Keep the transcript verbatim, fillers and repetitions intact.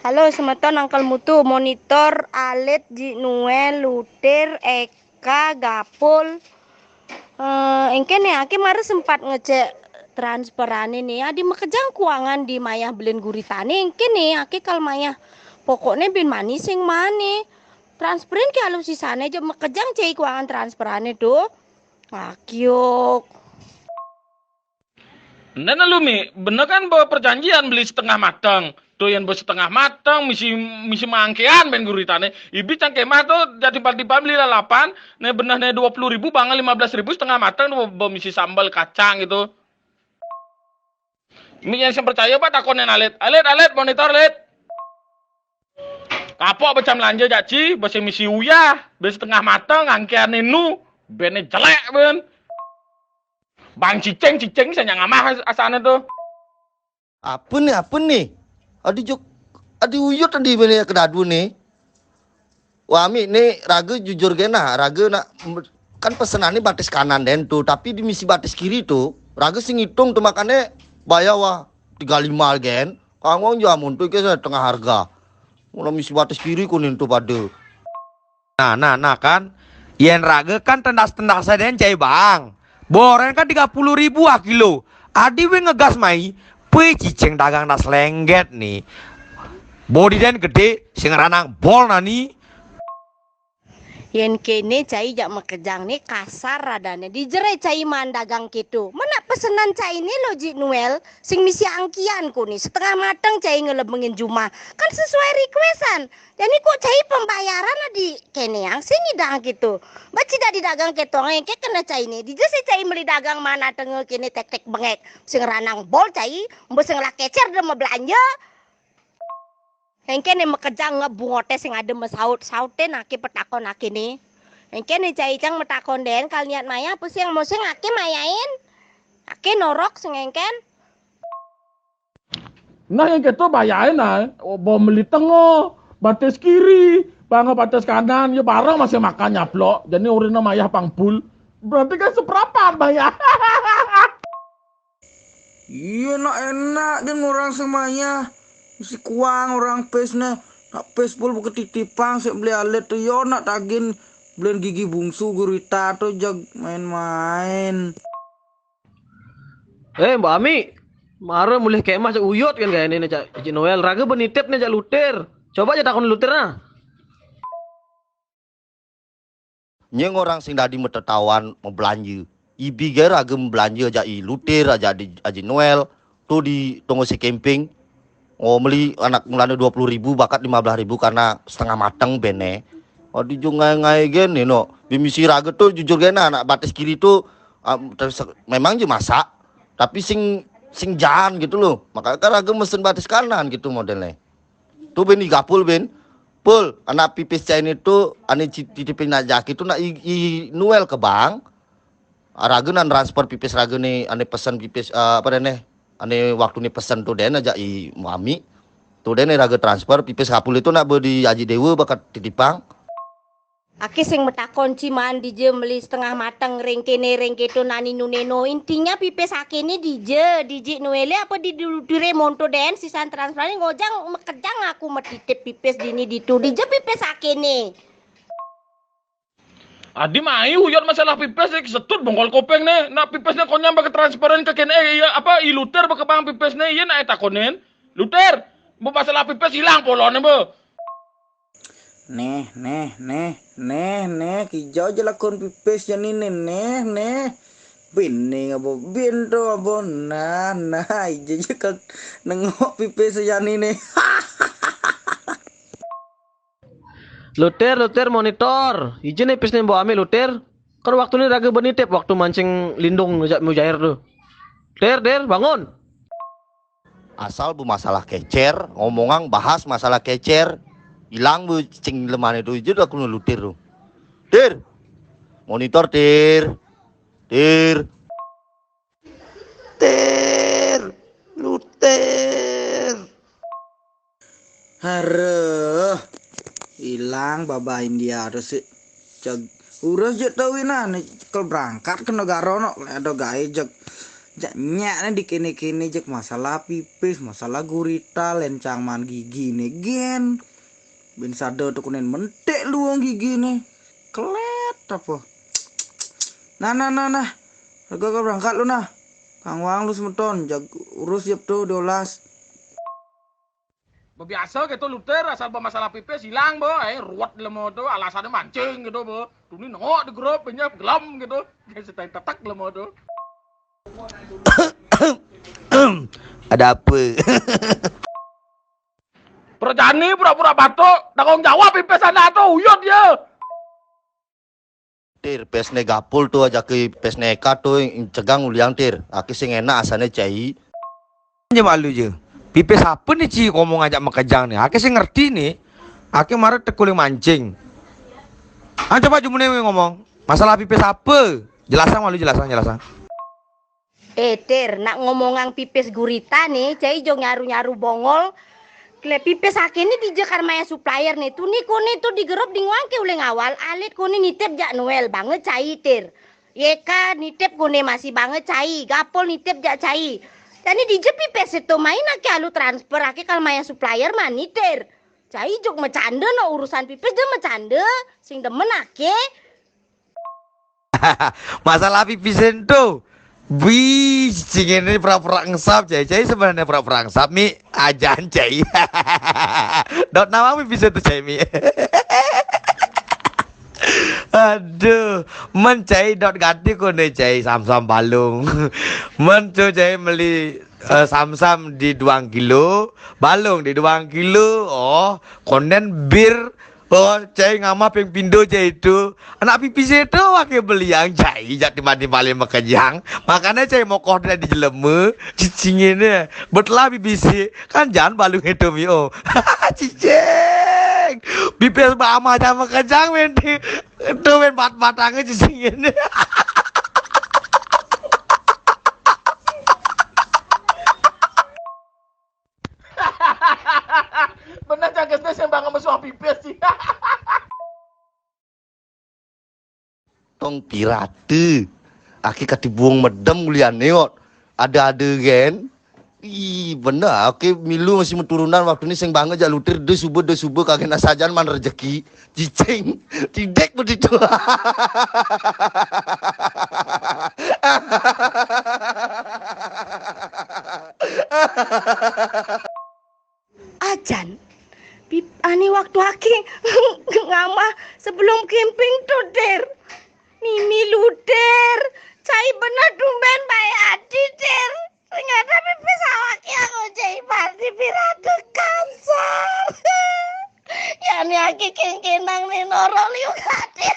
Halo semeton, Angkel Mutu, monitor, Alit, Ji Nuel, Lutir, Eka, Gapul. Eh, engkene ake mare sempat ngecek transferane ne. Adi makejang kuangan di mayah belen guritane. Engkene ake kal mayah. Pokokne ben mani sing mani. Transferin ke alu sisane je makejang cai kuangan transferane tu. Akiuk. Nen lu Mi, bener kan bawa perjanjian beli setengah mateng. Tuh yang bawa setengah mateng, misi misi mangkean main guritane. Ibi cang kemah tuh jadi tiba beli lalapan, ne bener ne dua puluh ribu, bangan lima belas ribu setengah mateng tuh bawa misi sambal kacang gitu. Mi yang sing percaya pak takonin Alit. Alit, Alit, monitor Alit. Kapok becam lanja jak ci, besi misi uyah, besi setengah mateng, angkean nu, bene jelek ben. Bang cicing, cicing saya ngamah asane tuh. Apa ni, apa ni? Adi jok, adi uyut adi bene kedadu ni. Wah, Ami, ni raga jujur gena, raga nak kan pesenan ni batis kanan den tu, tapi di misi batis kiri tu, raga sing ngitung tu makane bayar wah tiga lima gen, kangwang jamun tu ke setengah harga. Mula misi batis kiri kuning tu pada. Nah, nah, nah kan, yen raga kan tendas-tendas den cai bang. Boren kan tiga puluh ribu ah kilo. Adi we ngegas mai, pui cicing dagang das lengget ni. Bodi den gede, sing ranang bol nani. Yen kene cai jak makejang ni kasar radane. Dijere cai maan dagang kitu. Mana pesenan cai ni lo Ji Nuel, sing misi angkian ku ni. Setengah mateng cai ngelebengin jumah. Kan sesuai requestan. Jani kok cai pembayaran adi kene yang sing ngidang kitu. Baci dak didagang ketong ke kena cai ni. Dije si cai meli dagang mana tenge kene tek-tek bengek. Sing ranang bol cai, mbe sing lah kecer de belanja. Engkene makejang ngebungote sing ade mesaut-saute nake petakon ake ne. Engkene cai cang metakon den kal niat maya apa sing mau sing ake mayain. Ake norok sing engken. Nah yang keto bayain nah, oh, bom meli tengah, batis kiri, bangga batis kanan, ya barang masih makan nyaplok. Jadi urina mayah pangpul. Berarti kan seperapat bayar. Iya nak enak kan orang semaya. Mesti kuang orang pes ne. Nak pes pul buka titipang sik beli alit tu yo nak tagin belen gigi bungsu gurita tu jag main-main. Eh Mbak Ami, mara mulih kemah cak uyut kan gaya ni cak Cik Noel. Raga benitip ni cak lutir. Coba aja takon lutir nah. Nyeng orang sing dadi metetawan mebelanja. Ibi ge raga mebelanja ajak i lutir, ajak di Haji Noel, tu di tonggo si camping. Oh, meli anak mulane dua puluh ribu bakat lima belas ribu karena setengah mateng bene. Oh, di jo ngai-ngai gen ni no. Bimisi raga tu jujur gen anak batis kiri tu um, memang je masak. Tapi sing sing jan gitu loh. Maka kan raga mesen batis kanan gitu modelnya. Tu ben i gapul ben. Pul, anak pipis cai ni tu ane titipin nak jaki tu nak i, i Noel ke bank. Raga nan transfer pipis raga ni ane pesen pipis uh, apa dene ane waktu ni pesen tu den aja i mami. Tu den raga transfer pipis kapul itu nak be di Haji Dewa bakat titipang. Ake sing metakon ciman dije meli setengah mateng ring kene ring keto nani nuneno. Intinya pipis ake ni dije, dije nuele apa di dulu dire monto den sisan transfer ngojang mekejang aku metitip pipis dini ditu dije pipis ake ni. Adi mai uyot masalah pipis ni kesetut bongkol kopeng ni. Nak pipis ni konyang bagi transferan ke kene eh, iya apa i luter bagi bang pipis ni iya nak takonin. Luter, bu masalah pipis hilang polone bu. Neh neh neh neh neh kijau je lakon pipis jani neh neh neh. Bini ngabo bin tu abo nah nah ije je kan nengok pipis jani neh. Lutir, lutir, monitor. Ije ni pisne bawa ambil lutir. Kan waktu ni raga benitip waktu mancing lindung jak mujair tu. Tir, tir, bangun. Asal bu masalah kecer, ngomongang bahas masalah kecer, hilang bu cing lemane tu ije aku lutir tu. Tir, monitor tir, tir. Tir, lutir. Hareh, hilang baba India tu si. Cag, urus je tau ina ni kal berangkat ke negara no ada gae jag. Jak nyak ne di kene-kene jak masalah pipis, masalah gurita, lencang man gigi ne gen. Ben sada tu kunen mentek luang gigi ne. Kelet apa? Nah, nah, nah, nah. Rega kau berangkat lu nah. Kang Wang lu semeton, jag urus jep tu diolas. Bebiasa gitu luter asal bermasalah pipis hilang bo, eh ruwet lemo tu alasannya mancing gitu bo. Tuni nengok di grup punya gelem gitu. Setai tetek lemo tu. Ada apa? Perjani pura-pura batuk, tanggung jawab pipis anak tu, uyut dia. Tir, pesne gapul tu aja ke pesne eka tu cegang uliang tir. Aki sing enak asane cai. Je malu je. Pipis apa ni ci ngomong ajak makejang ni? Aki sing ngerti ni. Aki mara tekuling mancing. Ah, coba jumune ngomong. Masalah pipis apa? Jelasang malu jelasang jelasang. Eh, Tir, nak ngomongang pipis gurita ne, cai jo nyaru-nyaru bongol. Kle pipis ake ni dije kar maya supplier ne. Tuni kone tu di gerup di nguang ke uleng awal, alit kone nitip jak Noel banget cai, Tir. Yeka nitip kone masih banget cai, gapol nitip jak cai. Jani dije pipis itu main ake alu transfer ake kar maya supplier mani, Tir. Cai jok mecande no urusan pipis de mecande, sing demen ake. Masalah pipis ento. Wih, cing ini pura-pura ngesap, cai. Cai sebenarnya pura-pura ngesap, mi. Ajan, cai. Dot nama pipis ento, cai, mi. Aduh, men cai dot ganti kone cai samsam balung. Men tu cai meli eh, samsam di duang kilo, balung di duang kilo, oh, konden bir, oh, cai ngama ping pindo cai itu. Anak pipis itu wake beliang cai, jak timbang-timbang makejang. Makanya cai mokoh dari di jelema, cicing ini. Betlah pipis kan jangan balung itu mi, oh. Cicing. Pipis ba ama jam makejang mending. Itu men bat-batangnya cicing ini. Bener cangkesnya sing bangun mesuang pipis sih. Tong pirate. Aki kati buang medem uliane ot. Ada-ada gen. Ih, bener. Oke, milu masih meturunan waktu ni sing banget jak lutir de suba de suba kagak nasajan man rezeki. Cicing. Tidek begitu. Ajan, pip, ani waktu aki ngamah sebelum camping tu, Der. Mimi luder, cai bener tumben baik hati, Der. Ternyata pipis awak yang cai parti pirate kasar. Ya ni aki kengkenang ni norol yuk hati.